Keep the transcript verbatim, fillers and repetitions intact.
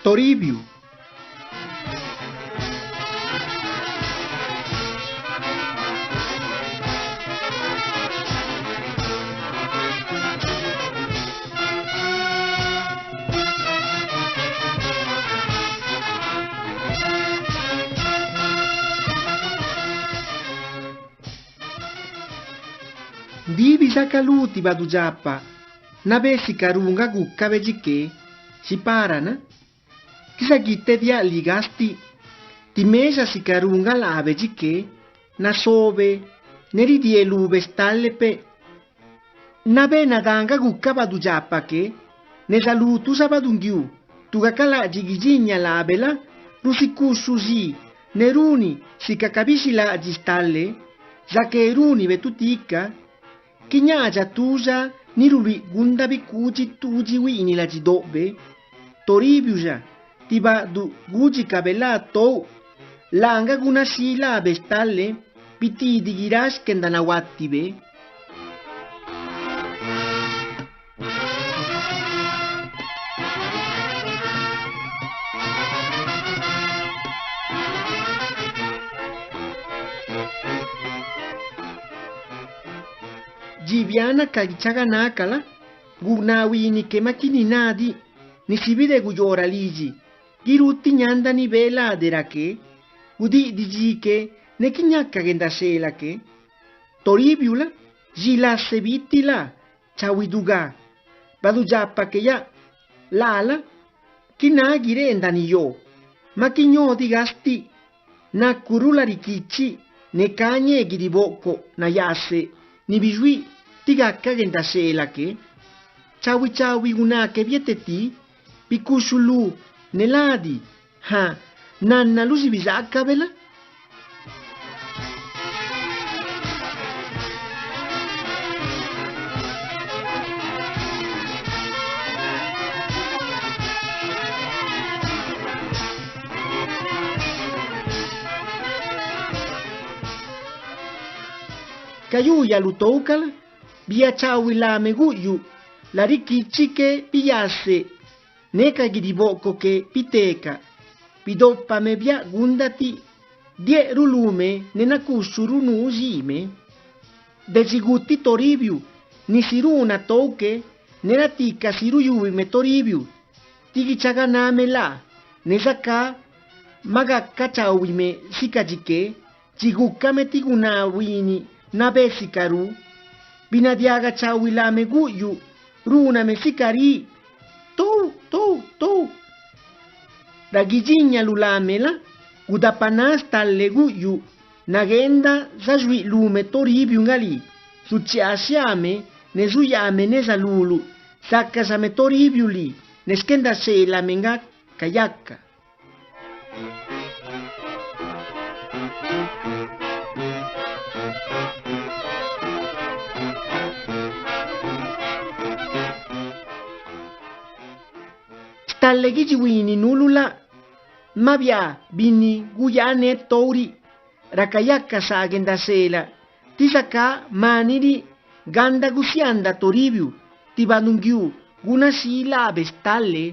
Toribiu. Ndiꞌ bizaca lú ti badudxapa, nabé sicarú nga gúcabe dxiqué. Xi para na? Qué zaguitediáꞌ lii gastiꞌ, ti mexaꞌ sicarú nga laabe dxiqué, nasobe ne ridieeꞌ lube stale peꞌ. Nabé nadá nga guca badudxapa que, neza lú tu xabadunguiu, tu gacalaꞌdxiꞌ guidxiña laabe la? Rusicuxhu xi ne runi sica ca bixhilaꞌdxiꞌ stale, zaqué rúnibe tu tica. Qué ñaadxa tuuxa ni ruluíꞌ gunda bicuudxi tuudxi huiꞌniꞌ ladxidoꞌbe. Toribiu xa, ti baꞌduꞌ gúdxicabe laa touꞌ, laa nga gunaxhii laabe stale, bitiidi guiráꞌ xquendanahuatibe. Dxi biaana ca guichaganaca la? Gunaa huiiniꞌ que maꞌ quininá diꞌ, nisi bidé guyoo ra lidxi, guirutiꞌ ñanda nibé lade ra que, gudiꞌdiꞌ dxi que, ne qué ñaca guendaxhela que. Toribiu la? Xi lase biti laa, chahuidugá, badudxapa que yaꞌ. Laa la? Qué náꞌ guiréꞌ ndaaniꞌ yoo, maꞌ qué ñoo diꞌ gastiꞌ. Nacuruꞌ lariquichiꞌ ne ca ñee guidiboꞌcoꞌ nayaase ni bixuíꞌ ti gacaꞌ guendaxhela que. Chahui chahui guná que bietetí, bicuxhu lú ne ladi, ja, nannaluꞌ xi bizaacabe la? Ca yu yalutou ca la? Biachahui lame guꞌyuꞌ lariquichiꞌ que biyaase, ne ca guidiboꞌcoꞌ que bitecaꞌ. Bidópame biaꞌ gunda ti dieꞌ rulume ne nacuxhuruꞌ nuu xiime. Dexi guti Toribiu, nisi ruunaꞌ touꞌ que, ne ra ti casi ruyúbime Toribiu ti guichaganáme laa, ne zacá maꞌ gacaꞌ chahuime sica dxiqué. Chi gúcame ti gunaa huiiniꞌ nabé sicarú, binadiaga chahui lame guꞌyuꞌ, ruuname sicarí: «¡Tou, tou, tou!» Ra guidxiñaluꞌ lame la? Gudapanáꞌ stale guꞌyuꞌ, nagueenda zaxuiꞌ lume Toribiu nga lii, zuchiaa xhiaame ne zuyaame neza luluꞌ. Zácaxame Toribiu lii, ne xquendaxheelame nga cayaca. Stale guidxi huiiniꞌ nuluꞌ laꞌ, maꞌ biaa binni guyaaneꞌ touriꞌ ra cayaca saa guendaxhela, tí zacá maniꞌ riꞌ ganda gusianda Toribiu, ti baꞌdunguiu gunaxhii laabe stale.